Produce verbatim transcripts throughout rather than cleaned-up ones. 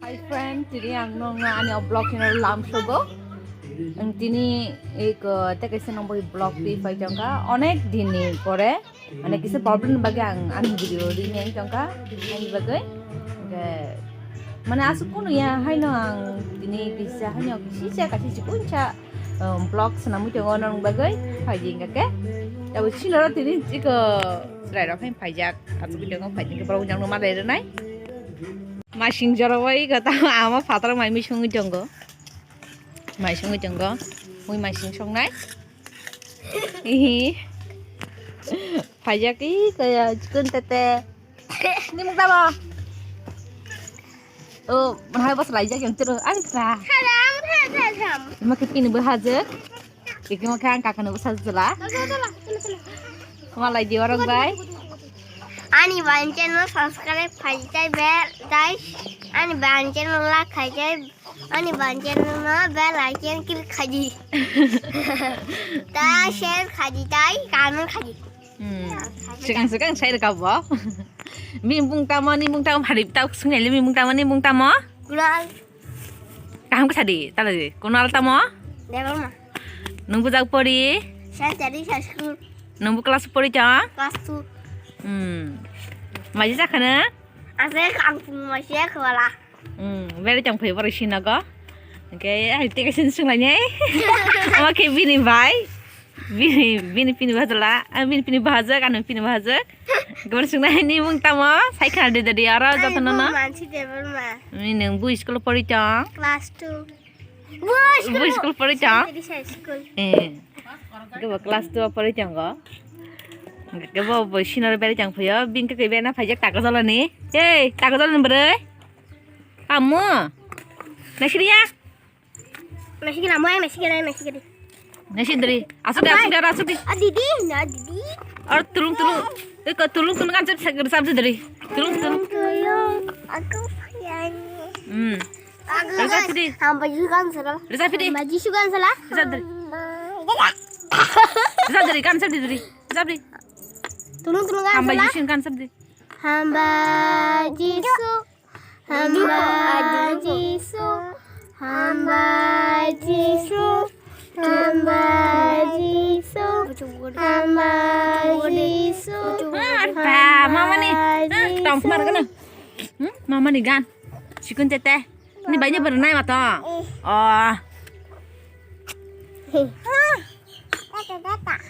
Hi friend, tini ang nongno ani o vlog hino lam sugo. Ang tini ek, uh, tekaisa nong bai vlog twi pai tongkha. Onek din ni pore, mane kisa problem ni bagwi ang ani video ri nai tongkha. Ani bagwi. Hingke, mane asuk kunu ya, haino ang tini kisa haino kisa kaisa chikuncha um, vlog swnamwi tongo norok bagwi phaidi hingkha khe. Tabuk sinoro tini chikon chwrairok hai phaijak, achugwi tongo, phaidi hingkhe borok jangno malai rwnai. Masing jorok bai khe tamo ama phataro mai mui songwi tongo, mai songwi tongo, mui masing songnai. Hihi. Phaijak i kaya chikon tete. Ni mukta bo. O, hai bas lai jak yang tero. Ai sa. Salam, salam, salam. Ima ke pini bo hajak. Iki ma khan kakano bo sajak la. Salam, salam, salam, salam. Malai di orang bai. Ani ban channel subscribe phai tai be, guys. Ani ban channel like khai tai. Ani ban channel no bell icon click khai di. Ta share khai di tai, comment khai di. Hmm. Swkang swkang sai rwkha bo. Bini bung tamo, ni bung tamo, phari ta swngnaile bini bung tamo, ni bung tamo? Kunal. Kaham khe sadi, tala di. Kunal tamo? Debbarma. Nwng bujak pori? Saint Teresa School. Nwng bo class pori chong? Class two. Hmm. Maji jakhana? Ase kangpung maji jakhwala. Hmm, beri chong phai borok sinago. Hingke ai teke sin sunglainai. Omo khe bini bai. Bini, bini pini bhajala, ah, bini pini bhajak, ano pini bhajak. Gabon sungnai ni mung tamo, sai khana de de aro jotono no. Mansi Debbarma. Ni nung bu school pori chong? Class two. Bu Bu school pori chong? Saint Teresa School. Eh. Gabo class two pori chong go. Gabo bo sinor beri chong phayo, bini khe bena phaijak tago jolani. Hey, tago jolani bwrwi. Kamu. Nasiriya. Nasikira, moyang nasikira, nasikira. Nasidri. Asuk de, asuk de, asuk de. Ah, didi, na didi. Or tulung tulung. Eko tulung tulung kan sab sab sab dri. Tulung tulung. Tulung, aku sayang. Hmm. Aku Reza sayang. Pidi. Hamba Jisu kan sala. Reza Pidi. Hamba Jisu kan sala. Reza dri. Reza dri kan sab dri. Reza dri. Tulung tulung kan sala. Hamba Jisu kan sab dri. Hamba Jisu. Hamba Jisu, hamba Jisu, hamba Jisu, hamba Jisu, hamba Jisu. Mama ni. Tong mar gana. Hmm? Mama ni gan. Sikun tete. Ni banyak berenai mata. Oh.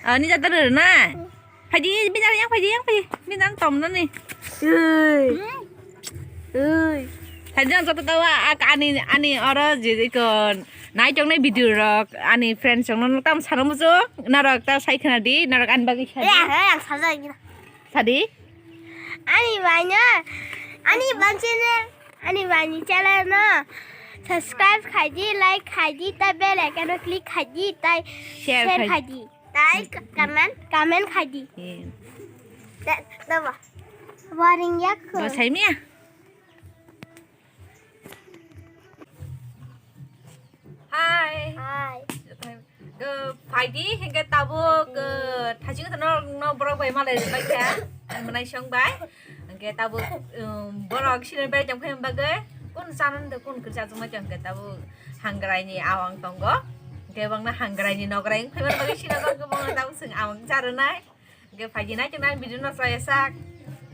Oh, ni jata berenai. Phaidi, bini yang phaidi, yang phaidi. Bini ang tom nani. Ui. Hmm? Ui. Phaidi ang joto tawa, ak-, ani, ani oro je iko nai chongnai video rok, ani friends chongno tam sano muchung, norok ta sai khna di, norok ani bagwi sadi. Ya, ya, yang saja gina. Sadi? Ani banya, ani ban channel, ani bani channel no subscribe khaidi, like khaidi, ta bell icon no click khaidi, tai share khaidi. Tai comment, comment khaidi. Eh. Da, da ba. Waring yak. Bo sai miya? Hi. Hi. Ke phaidi hingke tabuk, ke thaching thano no borok bai malai bai kha. Manai song bai. Hingke tabuk, um, borok sini bai jong phai bagwi. Kun sanan de kun kerja jong ma jong ke tabuk. Hangrai ni awang tongo. Hingke bangna hangrai ni nograi wng phai bagwi sini bagwi bangna tabuk sing awang charwnai. Hingke phaidi nai chwng nani video no chaya sak.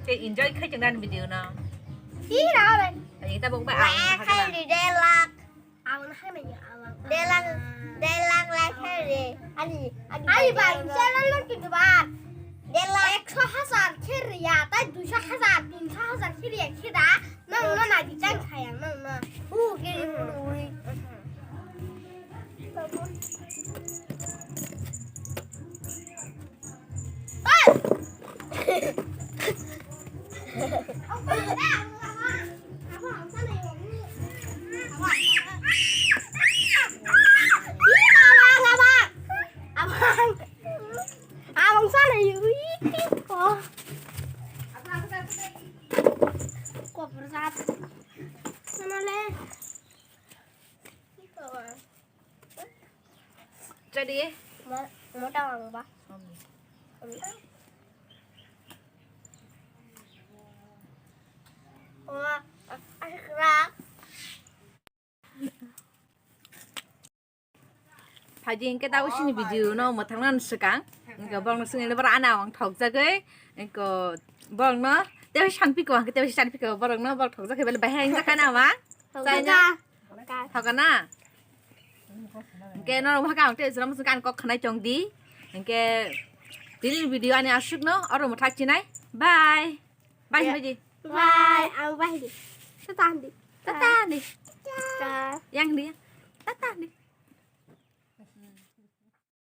Ke enjoy khai chwng nani video no. Hi rao le. Phaidi tabuk ba awang. Khai di delak. Ang hai manya awang. Delak, delak lai khe re. Ani, ani, ani bang channel no kitu ba. Delak. Ekso hazar khe re ya, tai duiso hazar, tinso hazar khe re ya khe da. Nang no na di chang kha ya, nang no. Bu khe re bu ri. Jadi. Mo-, mo tawang ba? Om. Wah, asik rak. Aji hingke ta usini video no mwthangna swkang. Hingke borok no swngwi borok ana ang thokjagwi. Hingke borok no tewi sanpiko hingke tewi sanpiko borok no borok thokjak khe bele bahai hingjak kana ma? Thokjak. Thokana? Hingke norok haka ang tewi jora musuk kan kok khanai chong di. Hingke tini video ani asuk no oro mwthak chinai. Bye. Bye, bye di. Bye. Ang bye di. Tata di. Tata di. Tata. Yang di. Tata di.